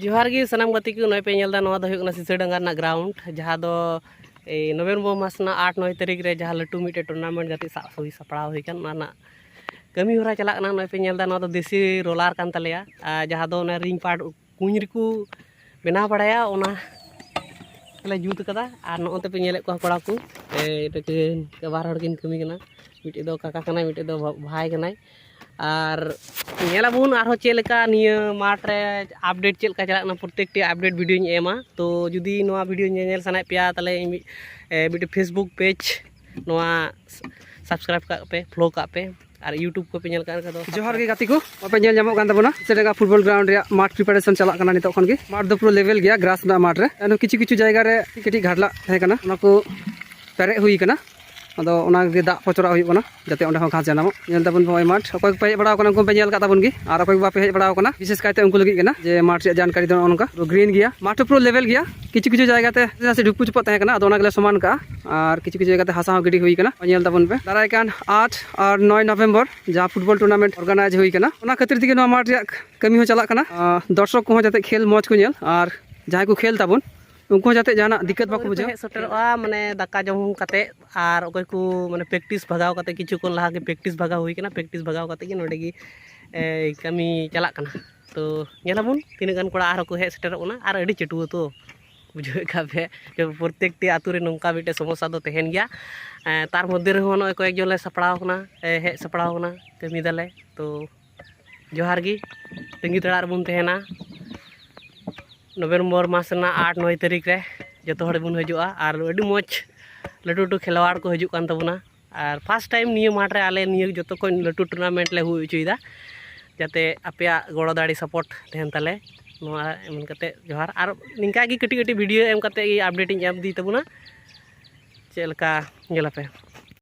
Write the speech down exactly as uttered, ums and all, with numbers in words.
ᱡᱚᱦᱟᱨ ᱜᱮ ᱥᱟᱱᱟᱢ ᱜᱟᱛᱮ ᱠᱚ, ᱱᱚᱜᱼᱚᱭ ᱯᱮ ᱧᱮᱞ ᱮᱫᱟ, ᱱᱚᱣᱟ ᱫᱚ ᱦᱩᱭᱩᱜ ᱠᱟᱱᱟ ᱥᱤᱥᱟᱹᱰᱟᱸᱜᱟ ᱨᱮᱱᱟᱜ ᱜᱨᱟᱣᱩᱱᱰ, ᱡᱟᱦᱟᱸ ᱫᱚ ᱮᱭ ᱱᱚᱵᱷᱮᱢᱵᱚᱨ ᱢᱟᱥ ᱨᱮᱱᱟᱜ ᱟᱴ ᱱᱚᱭ ᱛᱟᱹᱨᱤᱠᱷ ᱨᱮ ᱡᱟᱦᱟᱸ ᱞᱟᱹᱴᱩ ᱢᱤᱫᱴᱮᱡ ᱴᱩᱨᱱᱟᱢᱮᱱᱴ ᱜᱟᱛᱮᱜ ᱥᱟᱵ ᱦᱩᱭ ᱥᱟᱯᱲᱟᱣ ᱦᱩᱭ ᱠᱟᱱ, ᱚᱱᱟ ᱨᱮᱱᱟᱜ ᱠᱟᱹᱢᱤ ᱦᱚᱨᱟ ᱪᱟᱞᱟᱜ ᱠᱟᱱᱟ᱾ ᱱᱚᱜᱼᱚᱭ ᱯᱮ ᱧᱮᱞ ᱮᱫᱟ, ᱱᱚᱣᱟ ᱫᱚ ᱫᱮᱥᱤ ᱨᱳᱞᱟᱨ ᱠᱟᱱ ᱛᱟᱞᱮᱭᱟ, ᱟᱨ ᱡᱟᱦᱟᱸ ᱫᱚ ᱚᱱᱟ ᱨᱤᱝ ᱯᱟᱴ ᱠᱩᱧ ᱨᱮᱠᱚ ᱵᱮᱱᱟᱣ ᱵᱟᱲᱟᱭᱟ, ᱚᱱᱟ ᱞᱮ ᱡᱩᱛ ᱠᱟᱫᱟ᱾ ᱟᱨ ᱱᱚᱜᱼᱚᱭ ᱯᱮ ᱧᱮᱞᱮᱫ ᱠᱚᱣᱟ ᱠᱚᱲᱟ ᱠᱚ, ᱮᱭ ᱱᱩᱠᱤᱱ ᱵᱟᱨ ᱦᱚᱲ ᱠᱤᱱ ᱠᱟᱹᱢᱤ ᱠᱟᱱᱟ, ᱢᱤᱫᱴᱮᱡ ᱫᱚ ᱠᱟᱠᱟ ᱠᱟᱱᱟᱭ, ᱢᱤᱫᱴᱮᱡ ᱫᱚ ᱵᱷᱟ-, ᱵᱷᱟᱭ ᱠᱟᱱᱟᱭ᱾ ᱟᱨ ᱧᱮᱞᱟᱵᱚᱱ ᱟᱨᱦᱚᱸ ᱪᱮᱫ ᱞᱮᱠᱟ ᱱᱤᱭᱟᱹ ᱢᱟᱴᱷ ᱨᱮ ᱟᱯᱰᱮᱴ ᱪᱮᱫ ᱞᱮᱠᱟ ᱪᱟᱞᱟᱜ ᱠᱟᱱᱟ, ᱯᱨᱚᱛᱮᱠᱴᱤ ᱟᱯᱰᱮᱴ ᱵᱷᱤᱰᱤᱭᱳᱧ ᱮᱢᱟ᱾ ᱛᱚ ᱡᱩᱫᱤ ᱱᱚᱣᱟ ᱵᱷᱤᱰᱤᱭᱳ ᱧᱮᱧᱮᱞ ᱥᱟᱱᱟᱭᱮᱫ ᱯᱮᱭᱟ, ᱛᱟᱦᱚᱞᱮ ᱤᱧ ᱢᱤᱫ, ᱮ, ᱢᱤᱫᱴᱮᱡ ᱯᱷᱮᱥᱵᱩᱠ ᱯᱮᱡᱽ ᱱᱚᱣᱟ ᱥᱟᱵᱥᱠᱨᱟᱭᱤᱵᱽ ᱠᱟᱜ ᱯᱮ, ᱯᱷᱚᱞᱳ ᱠᱟᱜ ᱯᱮ, ᱟᱨ ᱭᱩᱴᱩᱵᱽ ᱠᱚᱯᱮ ᱧᱮᱞ ᱠᱟᱜ ᱠᱷᱟᱱ ᱫᱚ ᱡᱚᱦᱟᱨ ᱜᱮ ᱜᱟᱛᱮ ᱠᱚ, ᱟᱯᱮ ᱧᱮᱞ ᱧᱟᱢᱚᱜ ᱠᱟᱱ ᱛᱟᱵᱚᱱᱟ ᱥᱤᱥᱟᱹᱰᱟᱸᱜᱟ ᱯᱷᱩᱴᱵᱚᱞ ᱜᱨᱟᱣᱩᱱᱰ ᱨᱮᱭᱟᱜ ᱢᱟᱴᱷ ᱯᱨᱤᱯᱟᱨᱮᱥᱚᱱ ᱪᱟᱞᱟᱜ ᱠᱟᱱᱟ ᱱᱤᱛᱚᱜ ᱠᱷᱚᱱ ᱜᱮ᱾ ᱢᱟᱴᱷ ᱫᱚ ᱯᱩᱨᱟᱹ ᱞᱮᱵᱮᱞ ᱜᱮᱭᱟ, ᱜᱨᱟᱥ ᱨᱮᱱᱟᱜ ᱢᱟᱴᱷ ᱨᱮ᱾ ᱮᱱᱦᱚᱸ ᱠᱤᱪᱷᱩ ᱠᱤᱪᱷᱩ ᱡᱟᱭᱜᱟ ᱨᱮ ᱠᱟᱹᱴᱤᱡ ᱜᱷᱟᱰᱞᱟᱜ ᱛᱟᱦᱮᱸ ᱠᱟᱱᱟ, ᱚᱱᱟ ᱠᱚ ᱯᱮᱨᱮᱡ ᱦᱩᱭ ᱠᱟᱱᱟ᱾ ᱟᱫᱚ ᱚᱱᱟ ᱜᱮ ᱫᱟᱜ ᱯᱚᱪᱚᱨᱟᱜ ᱦᱩᱭᱩᱜ ᱠᱟᱱᱟ, ᱡᱟᱛᱮ ᱚᱸᱰᱮ ᱦᱚᱸ ᱜᱷᱟᱥ ᱡᱟᱱᱟᱢᱚᱜ᱾ ᱧᱮᱞ ᱛᱟᱵᱚᱱ ᱯᱮ ᱱᱚᱜᱼᱚᱭ ᱢᱟᱴᱷ, ᱚᱠᱚᱭ ᱠᱚᱯᱮ ᱦᱮᱡ ᱵᱟᱲᱟᱣ ᱠᱟᱱᱟ ᱩᱱᱠᱩ ᱯᱮ ᱧᱮᱞ ᱠᱟᱜ ᱛᱟᱵᱚᱱ ᱜᱮ, ᱟᱨ ᱚᱠᱚᱭ ᱠᱚ ᱵᱟᱯᱮ ᱦᱮᱡ ᱵᱟᱲᱟᱣ ᱠᱟᱱᱟ, ᱵᱤᱥᱮᱥ ᱠᱟᱭᱛᱮ ᱩᱱᱠᱩ ᱞᱟᱹᱜᱤᱫ ᱠᱟᱱᱟ ᱡᱮ ᱢᱟᱴᱷ ᱨᱮᱭᱟᱜ ᱡᱟᱱᱠᱟᱨᱤ ᱫᱚ ᱱᱚᱜᱼᱚ ᱱᱚᱝᱠᱟ ᱯᱩᱨᱟᱹ ᱜᱨᱤᱱ ᱜᱮᱭᱟ᱾ ᱢᱟᱴᱷ ᱯᱩᱨᱟᱹ ᱞᱮᱵᱮᱞ ᱜᱮᱭᱟ, ᱠᱤᱪᱷᱩ ᱠᱤᱪᱷᱩ ᱡᱟᱭᱜᱟᱛᱮ ᱱᱟᱥᱮ ᱰᱷᱩᱯᱠᱩ ᱪᱩᱯᱩᱜ ᱛᱟᱦᱮᱸ ᱠᱟᱱᱟ, ᱟᱫᱚ ᱚᱱᱟ ᱜᱮᱞᱮ ᱥᱚᱢᱟᱱ ᱠᱟᱜᱼᱟ, ᱟᱨ ᱠᱤᱪᱷᱩ ᱠᱤᱪᱷᱩ ᱡᱟᱭᱜᱟᱛᱮ ᱦᱟᱥᱟ ᱦᱚᱸ ᱜᱤᱰᱤ ᱦᱩᱭ ᱠᱟᱱᱟ᱾ ᱧᱮᱞ ᱛᱟᱵᱚᱱ ᱯᱮ, ᱫᱟᱨᱟᱭ ᱠᱟᱱ ᱟᱴ ᱟᱨ ᱱᱚᱭ ᱱᱚᱵᱷᱮᱢᱵᱚᱨ ᱡᱟᱦᱟᱸ ᱯᱷᱩᱴᱵᱚᱞ ᱴᱩᱨᱱᱟᱢᱮᱱᱴ ᱚᱨᱜᱟᱱᱟᱭᱤᱡᱽ ᱦᱩᱭ ᱠᱟᱱᱟ, ᱚᱱᱟ ᱠᱷᱟᱹᱛᱤᱨ ᱛᱮᱜᱮ ᱱᱚᱣᱟ ᱢᱟᱴᱷ ᱨᱮᱭᱟᱜ ᱠᱟᱹᱢᱤ ᱦᱚᱸ ᱪᱟᱞᱟᱜ ᱠᱟᱱᱟ᱾ ᱟᱨ ᱫᱚᱨᱥᱚᱠ ᱠᱚᱦᱚᱸ ᱡᱟᱛᱮ ᱠᱷᱮᱞ ᱢᱚᱡᱽ ᱠᱚ ᱧᱮᱞ, ᱟᱨ ᱡᱟᱦᱟᱸᱭ ᱠᱚ ᱠᱷᱮᱞ ᱛᱟᱵᱚᱱ ᱩᱱᱠᱩ ᱦᱚᱸ ᱡᱟᱛᱮ ᱡᱟᱦᱟᱱᱟᱜ ᱫᱤᱠᱠᱟᱛ ᱵᱟᱠᱚ ᱵᱩᱡᱷᱟᱹᱣ᱾ ᱦᱮᱡ ᱥᱮᱴᱮᱨᱚᱜᱼᱟ, ᱢᱟᱱᱮ ᱫᱟᱠᱟ ᱡᱚᱢ ᱠᱟᱛᱮ, ᱟᱨ ᱚᱠᱚᱭ ᱠᱚ ᱢᱟᱱᱮ ᱯᱨᱮᱠᱴᱤᱥ ᱵᱷᱟᱜᱟᱣ ᱠᱟᱛᱮ, ᱠᱤᱪᱷᱩ ᱠᱷᱚᱱ ᱞᱟᱦᱟ ᱜᱮ ᱯᱨᱮᱠᱴᱤᱥ ᱵᱷᱟᱜᱟᱣ ᱦᱩᱭ ᱠᱟᱱᱟ, ᱯᱨᱮᱠᱴᱤᱥ ᱵᱷᱟᱜᱟᱣ ᱠᱟᱛᱮ ᱜᱮ ᱱᱚᱸᱰᱮ ᱜᱮ, ᱮ, ᱠᱟᱹᱢᱤ ᱪᱟᱞᱟᱜ ᱠᱟᱱᱟ᱾ ᱛᱚ ᱧᱮᱞᱟᱵᱚᱱ ᱛᱤᱱᱟᱹᱜ ᱜᱟᱱ ᱠᱚᱲᱟ ᱟᱨᱦᱚᱸ ᱠᱚ ᱦᱮᱡ ᱥᱮᱴᱮᱨᱚᱜ ᱠᱟᱱᱟ, ᱟᱨ ᱟᱹᱰᱤ ᱪᱟᱹᱴᱩᱣᱟᱹ ᱛᱚ ᱵᱩᱡᱷᱟᱹᱣᱮᱫ ᱠᱟᱱ ᱯᱮ, ᱯᱨᱚᱛᱮᱠᱴᱤ ᱟᱹᱛᱩ ᱨᱮ ᱱᱚᱝᱠᱟ ᱢᱤᱫᱴᱮᱡ ᱥᱚᱢᱚᱥᱥᱟ ᱫᱚ ᱛᱟᱦᱮᱱ ᱜᱮᱭᱟ᱾ ᱮ, ᱛᱟᱨ ᱢᱚᱫᱽᱫᱷᱮ ᱨᱮᱦᱚᱸ ᱱᱚᱜᱼᱚᱭ ᱠᱚᱭᱮᱠ ᱡᱚᱱ ᱞᱮ ᱥᱟᱯᱲᱟᱣ ᱠᱟᱱᱟ, ᱮ, ᱦᱮᱡ ᱥᱟᱯᱲᱟᱣ ᱠᱟᱱᱟ, ᱠᱟᱹᱢᱤ ᱫᱟᱞᱮ᱾ ᱛᱚ ᱡᱚᱦᱟᱨ ᱜᱮ, ᱛᱟᱺᱜᱤ ᱛᱟᱲᱟᱜ ᱨᱮᱵᱚᱱ ᱛᱟᱦᱮᱱᱟ᱾ ᱱᱚᱵᱷᱮᱢᱵᱚᱨ ᱢᱟᱥ ᱨᱮᱱᱟᱜ ᱟᱴ ᱱᱚᱭ ᱛᱟᱹᱨᱤᱠᱷ ᱨᱮ ᱡᱚᱛᱚ ᱦᱚᱲ ᱵᱚᱱ ᱦᱤᱡᱩᱜᱼᱟ, ᱟᱨ ᱟᱹᱰᱤ ᱢᱚᱡᱽ ᱞᱟᱹᱴᱩ ᱞᱟᱹᱴᱩ ᱠᱷᱮᱞᱣᱟᱲ ᱠᱚ ᱦᱤᱡᱩᱜ ᱠᱟᱱ ᱛᱟᱵᱚᱱᱟ᱾ ᱟᱨ ᱯᱷᱟᱥᱴ ᱴᱟᱭᱤᱢ ᱱᱤᱭᱟᱹ ᱢᱟᱴᱷ ᱨᱮ ᱟᱞᱮ ᱱᱤᱭᱟᱹ ᱡᱚᱛᱚ ᱠᱷᱚᱱ ᱞᱟᱹᱴᱩ ᱴᱩᱨᱱᱟᱢᱮᱱᱴ ᱞᱮ ᱦᱩᱭ ᱦᱚᱪᱚᱭᱮᱫᱟ, ᱡᱟᱛᱮ ᱟᱯᱮᱭᱟᱜ ᱜᱚᱲᱚ ᱫᱟᱲᱮ ᱥᱟᱯᱳᱨᱴ ᱛᱟᱦᱮᱱ ᱛᱟᱞᱮ᱾ ᱱᱚᱣᱟ ᱮᱢ ᱠᱟᱛᱮ ᱡᱚᱦᱟᱨ, ᱟᱨ ᱱᱤᱝᱠᱟ ᱜᱮ ᱠᱟᱹᱴᱤᱡ ᱠᱟᱹᱴᱤᱡ ᱵᱷᱤᱰᱤᱭᱳ ᱮᱢ ᱠᱟᱛᱮ ᱜᱮ ᱟᱯᱰᱮᱴ ᱤᱧ ᱮᱢ ᱤᱫᱤ ᱛᱟᱵᱚᱱᱟ᱾ ᱪᱮᱫ ᱞᱮᱠᱟ ᱧᱮᱞᱟᱯᱮ?